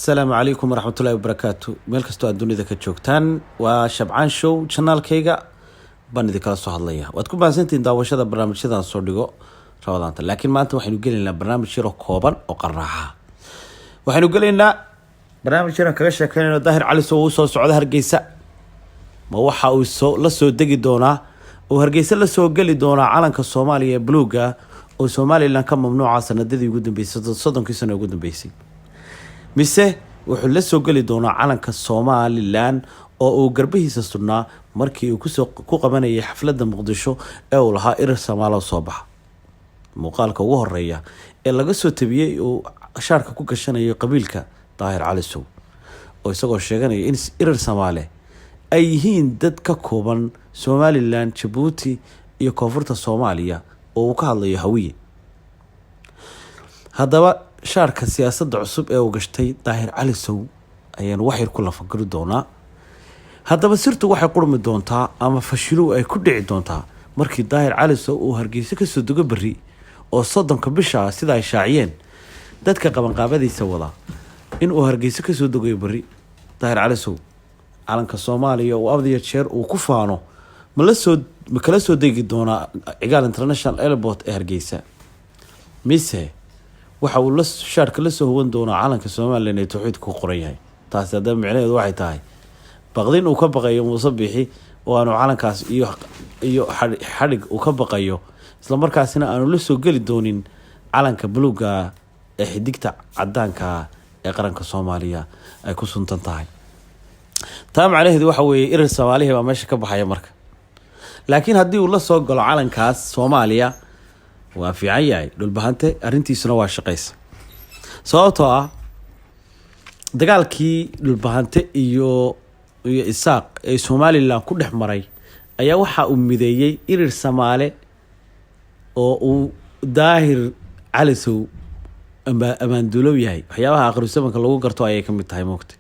Asalaamu calaykum waraxmatullahi wabarakaatu. Meel kastoo aad dunida ka joogtaan, waa Shabcaan Show, channelkayga baan idinkala soo hadlaya. Waad ku mahadsantihiin daawashada barnaamijyadan soo dhigo Ramadaanta, laakiin maanta waxaynu gelaynaa barnaamij yaroo kooban oo qaraaxa. Waxaynu gelaynaa barnaamij yaran kaga sheekeynayno Daahir Cali Sow uu soo socda Hargeysa. Ma waxa uu soo la soo degi doonaa uu Hargeysa la soo geli doonaa calanka Soomaaliya ee buluuga oo Somaliland ka mamnuuca sanadadii ugu dambeysay, 30kii sano ugu dambeysay, mise wuxuu la soo geli doonaa calanka Somaliland oo uu garbihiisa surnaa markii uu kusoo ku qabanayay xafladda Muqdisho ee uu lahaa "Irir Samaalo soo baxa"? Muuqaalka ugu horeeya ee laga soo tabiyey uu shaarka ku gashanayo qabiilka Daahir Cali Sow oo isagoo sheeganaya in Irir Samaale ay yihiin dad ka kooban Somaliland, Jabuuti iyo koonfurta Soomaaliya oo uu ka hadlayo Hawiye. Haddaba shaarka siyaasadda cusub ee uu gashtay Daahir Cali Sow ayaanu waxyar ku lafagari doonaa. Haddaba sirtu waxay qurmi doontaa ama fashiluhu ay ku dhici doontaa markii Daahir Cali Sow uu Hargeysa kasoo dego berri oo 30ka bisha ah, sida ay shaaciyeen dadka qabanqaabadiisa wada, in uu Hargeysa kasoo degayo berri. Daahir Cali Sow calanka Soomaaliya uu abdiya jeer uu ku faano ma lasoo ma kala soo degi doonaa Cigaal International Airport ee Hargeysa, mise waxa uu la shaarka la soo huwan doonaa calanka Somaliland ee tawxiidka ku qoran yahay? Taasi haddaba micnaheedu waxay tahay baqdin uu ka baqayo Muuse Biixi oo aanu calankaas iyo xadhig uu ka baqayo, islamarkaasina aanu la soo geli doonin calanka buluuga ee xidigta cadaanka ee qaranka Soomaaliya ay ku suntan tahay. Taa macnaheedu waxa weeye Irir Soomaalihii baa meesha ka baxaya marka. Laakiin haddii uu la soo galo calankaas Soomaaliya, waa fiican yahay Dhulbahante, arrintiisuna waa shaqaysa, sababtoo ah dagaalkii Dhulbahante iyo Isaaq ee Somaliland ku dhex maray ayaa waxa uu mideeyey Irir Samaale oo uu Daahir Calisow ammaanduulow yahay. Waxyaabaha akhiru zamanka lagu garto ayay kamid tahay moogta.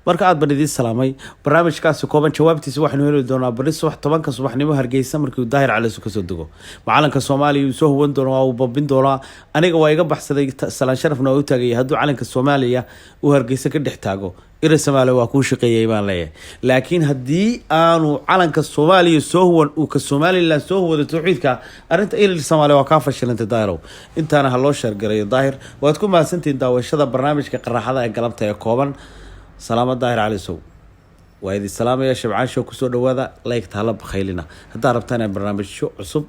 Marka aad baan idiin salaamay. Barnaamijkaasi kooban jawaabtiisa waxaynu heli doonaa bari subax 10ka subaxnimo Hargeysa markii uu Daahir Calisow kasoo dego. Macalinka Soomaaliya uu soo huwan doona, waa uu babin doonaa. Aniga waa iga baxsaday, salaan sharafna waa u taagaya. Hadduu calanka Soomaaliya uu Hargeysa ka dhex taago, Irir Soomaaliya waa kuu shaqeeyay baan leeyahay. Laakiin haddii aanu calanka Soomaaliya soo huwan, uu ka Somaliland soo huwado tawxiidka, arrinta Irir Soomaaliya waa kaa fashilantay, Daahirow. Intaana ha loo share gareeyo Daahir. Waad ku mahadsantihiin daawashada barnaamijka qaraxada ee galabta ee kooban. Salaamo Daahir Cali Sow waa idin salaamaya. Shabcaan Show kusoo dhawaada, like-ta hala bakhaylina haddaad rabtaan inaan barnaamijyo cusub.